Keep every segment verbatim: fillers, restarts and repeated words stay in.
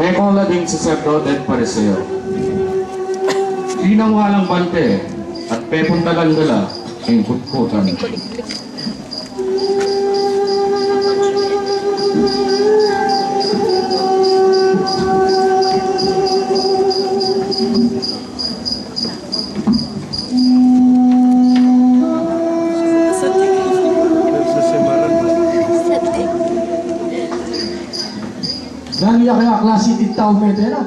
Meko la ding saserdote at Pariseo. Tinang walang bante at pepuntalan da la ing kutkutan. Nanu ya kaya klase ing taung mete na?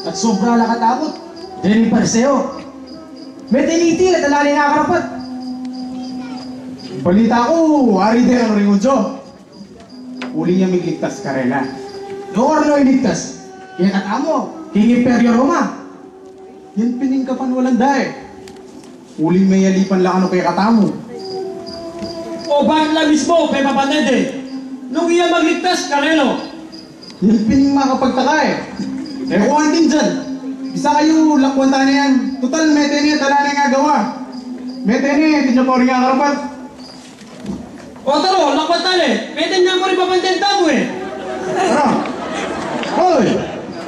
At sobra la katakut. Deni Pariseo. Mete ne iti, at ala ne ing akarapat. Balita ku, ari de ring Judio. Uling ya migligtas karela. Nung karno iligtas? Kekatamu, king Imperio Roma. Yan pin ing kapanwalan da e. Uling meyalipan la kanu kekatamu. O bakit la mismu pepapatey de nung iya magligtas karela? Yan pin ing makapagtaka e. E ku anting diyan. Bisa kayu lakwan ta ne yan. Tutal, mete ne at ala ne ing agawa. Mete ne, atin ya pa ring akarapat. O tara, lakwan ta ne. Mete ne, muripa pa ing tenta mu e. Tara. Hoy!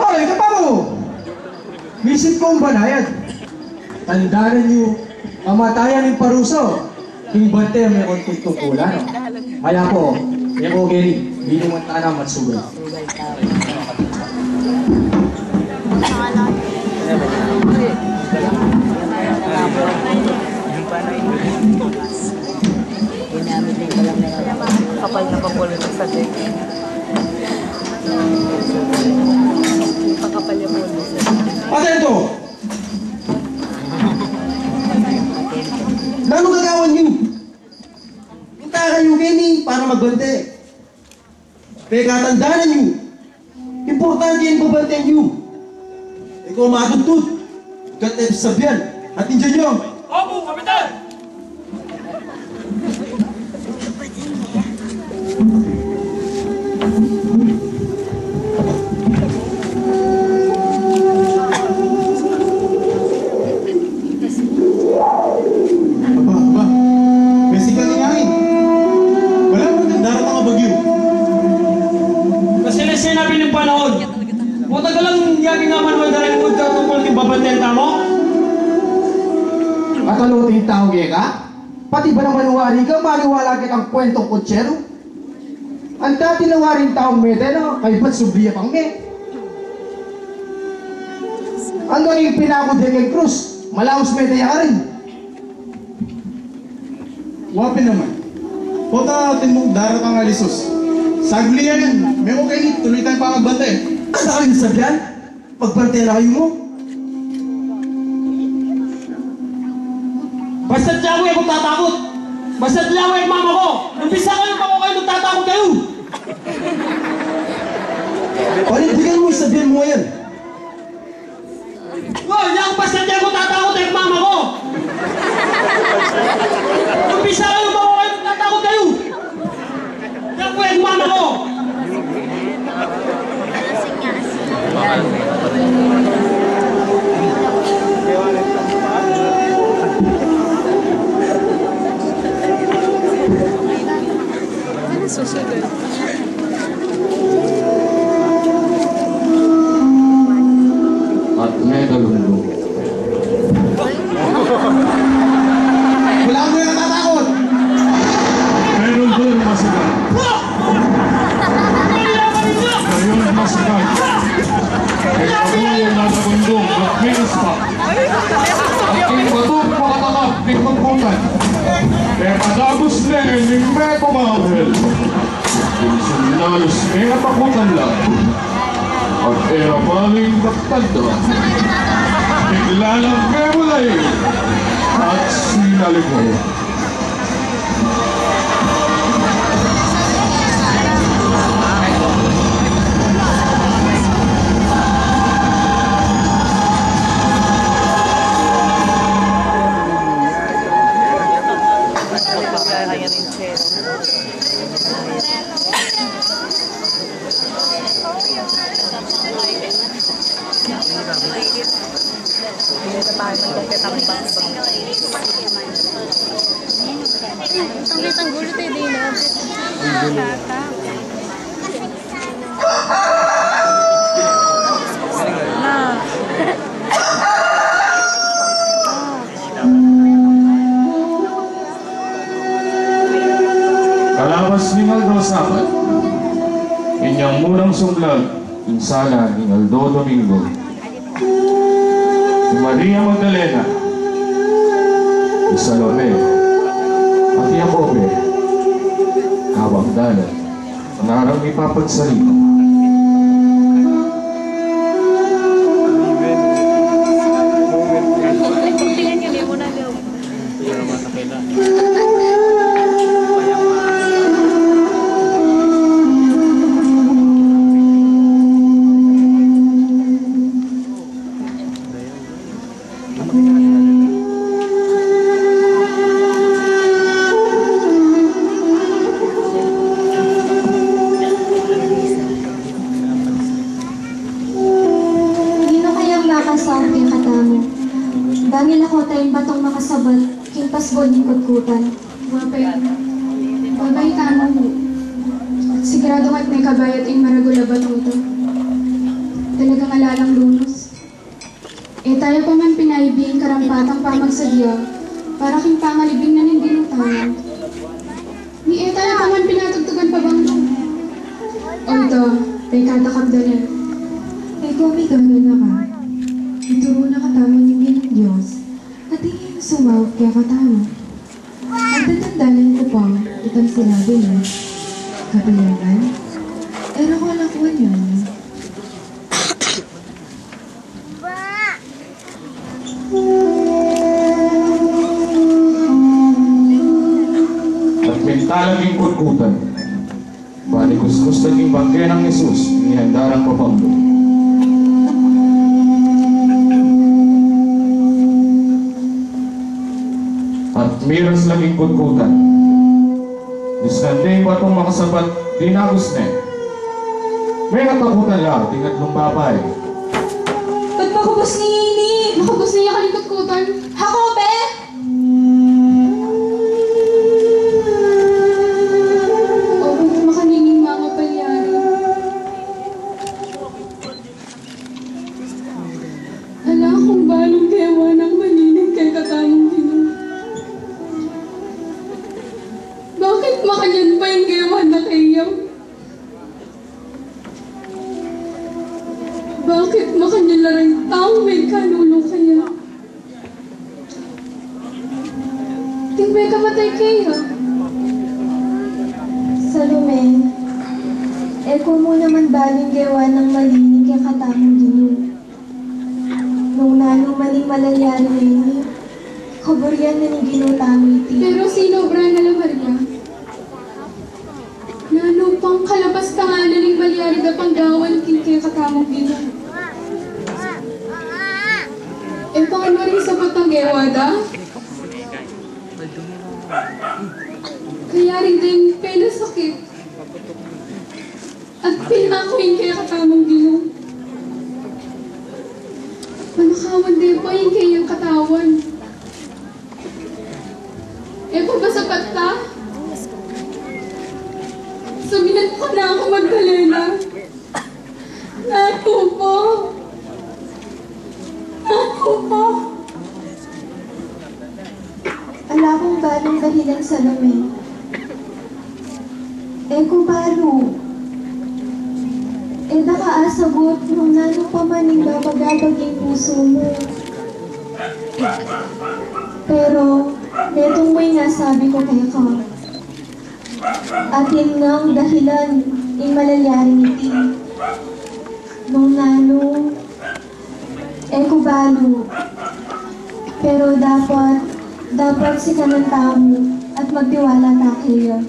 Hoy, katamu! Misip kung banayad. Tandanan yu, kamatayan ing parusa king bante a mekong tutukulan. Kaya ku, e ku geni, binuman ta na matsugal. Ginamit na pala na. Kapal na kapal sa dek. Pakapal niya po. Atento! Nanu gagawan yu? Minta kayu keni para magbante. Pekatandanan yu, importante ing babanten yu. E ko matutut, gat e sabian, atin diyan yu. Opo, Kapitan! Aba, aba. Mesikan ing angin. Balamu ing daratang a bagyu. Kasi na sinabi ning panaun. Matagal nang yabi nga Manuel da ring Judio tungkul king babanten tamu. At ano, ing tau keka? Pati ba naman wari ka maniwala kekang kwentong kutseru? Ang dati na waring taung mete na, kaybat subli ya pang me. Ang galing pinaku de keng krus, malaus mete ya karin. Wa pin naman. Pota atin mung daratang a Jesus. Sagli yan, meko keni, tuluy tayang pangagbante. Anda kayu sabian? Magbante na kayu mu. Basta't yaku e ku tatakut. Basta't yaku e ku mama ku. Nung bisa kayu, bako kayu magtatakut kayu. Panindigan mu ing sabian mu yan. Wa, yaku basta't yaku e ku tatakut e ku mama ku. Nung bisa kayu, bako kayu magtatakut kayu. Yaku e ku mama ku. At medalundong. Wala mo yung natatakot. Meron dun masikat. Ngayon masikat. Kaya ako yung nadabundong at minus pa. At king batong makatakap ning mangkutan. Kaya padagus ne ning meko manghel. Ing sinalos kaya takutan la. At e ra maling daktan da. Bigla nang memulay at sinaliko. Tanggol-tanggol tayo din, no? Kalabas ning aldo Sabat, inyang murang sumlag ing sala ning aldo Domingo. I Maria Magdalena, i Salome, at i Jacobe, kabang dalan, ngarang mipapagsalita. Ginu, kayang makasaud kekatamu, bang ilako tayang batong makasabat king pasbul ning kutkutan. Mapay-, mapay tamu, sigurado ka't mekabayat ing maragul a batong ita. Talagang ala lang lunus. E taya pa man pinaibie ing karampatang pamagsadya para king pangalibing na ning Ginu tamu. Ni e taya pa man pinatugtugan pabanglo. O ita, pekatakam da ne. E ku miganaka. Ituru na katamu ning Ginung Dios, at inya ing sumaut kekatamu. Matatandaan ku pa itang sinabi na, "Kabilangan, e ra ku lakwan yan." At mintalang ing kutkutan, bali kuskus na king bangke nang Jesus, ing inandaran papamlu. At miras la king kutkutan. Disnan de ing batong makasabat, dinagus ne. Mekatakutan la ding atlung babai. Ba't makubus ne ini? Makubus ne ya karing kutkutan. Jacobe! O, ba't makanini ing mamapalyari? Ala kung balung gewa nang malining kekatamung Ginu. Bakit makanyan pa ing gewa na kaya? Bakit makanyan la ring taung mengkanunu kaya? Ting mekamatay kaya? Salome, e ku mu naman balu ing gewa nang malining kekatamung Ginu. Nung nanu man ing malalyari ngeni, kaburian na ning Ginu tamu iti. Pero sinobra na la, Maria. Nanu pang kalabas tang alang malyari da pang gawan king kekatamung Ginu? E pa ngana ring sapat a gewa da? Kayari deng penasakit at pinaku ing kekatamung Ginu. Manakawan de pa ing keyang katawan. E pa ba sapat ta? Sabi na pu kanaku, Magdalena. Nanu pa? Nanu pa? Ala kung balung dahilan, Salome. E ku balu. E da ka asagut nung nanu pa man ing babagabag ing pusu mu. Pero metung mu ing asabi ku keka. Atin ngang dahilan ing malalyaring iti. Nung nanu, e ku balu. Pero dapat, dapat sikanan tamu at magtiwala ta keya.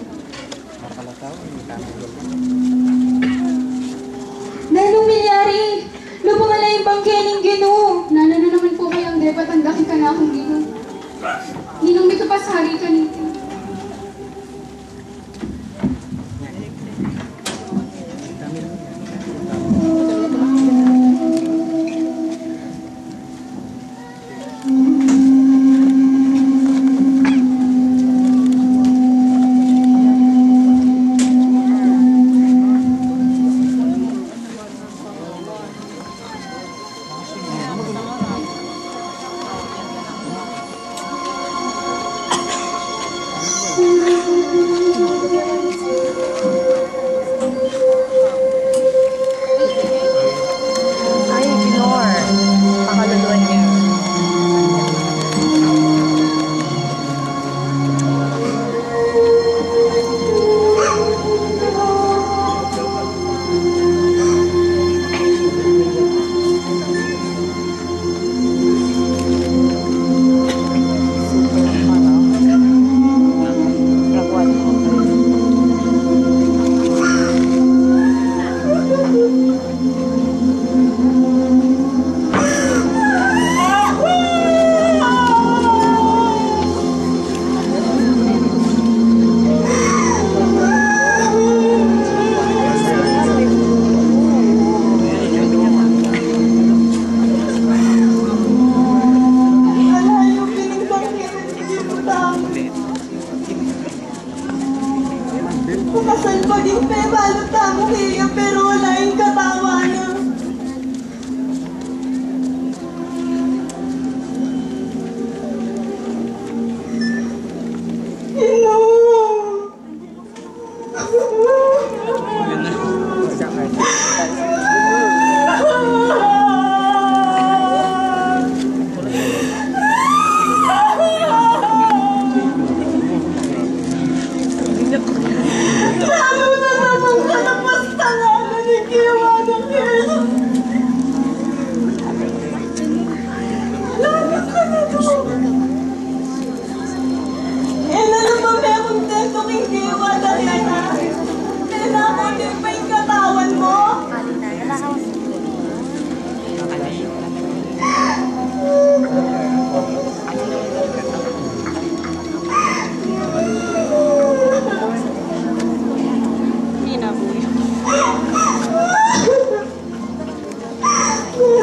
Nanung milyari? Lubungan la ing bangke ning Ginu. Nanu na naman pu kayang depat a daptan kanakung Ginu? Ninung mikapasari kaniti? Kasalpagin pe, balu tamu keya, pero ala ing katawan na. Ina! Lalo na namang kalapastangan na ni Kiwana Kela. Lalo ka na naman. E na naman me kontento king Kiwana Kela. Kailangan ko din pa ing katawan mu.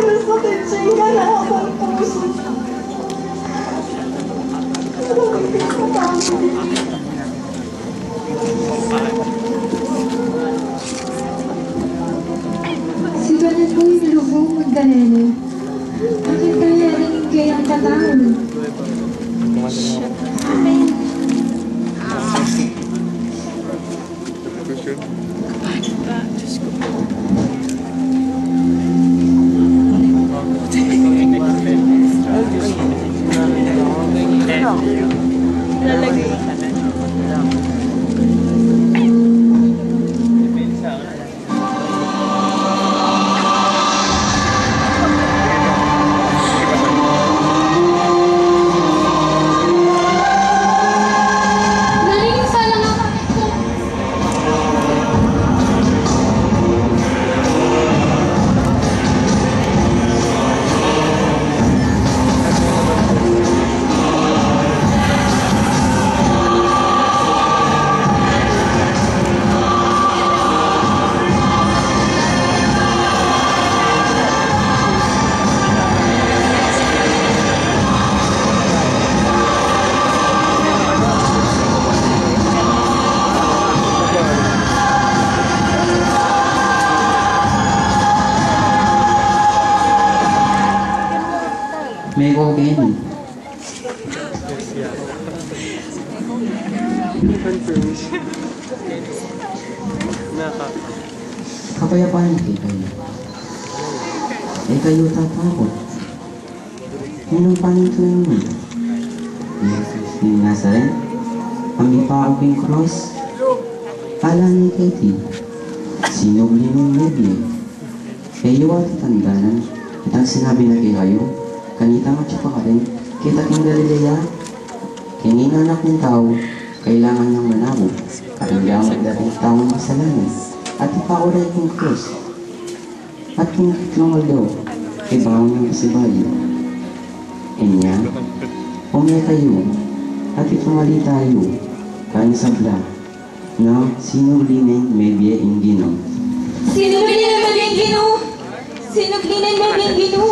Masakit siyang gana akong puso. Sibanan mu ing lub mu, Magdalena. Atin kaya rin ing keyang katawan. Kapatid ba? Diyos ko po. Lalagay. Meko keni. Kapayapaan kekayu. E kayu tatakut. Nung panitunan mi, Jesus ning Nazaret, a mipaku king krus, ala ne keti, sinubli neng mebie. E yu ati tandanan itang sinabi na kekayu kanitang atyu pa karin keta king Galilea? King ing Anak ning Tau, kailangan nang manaku, at ing gamat dating taung makasalanan, at ipaku la king krus, at king katlung aldo, ibaun yang pasibayu. Inya, ume kayu, at ipamalita yu kang sabla na sinubli neng mebie ing Ginu. Sinubli neng mebie ing Ginu. Sinubli neng mebie ing Ginu.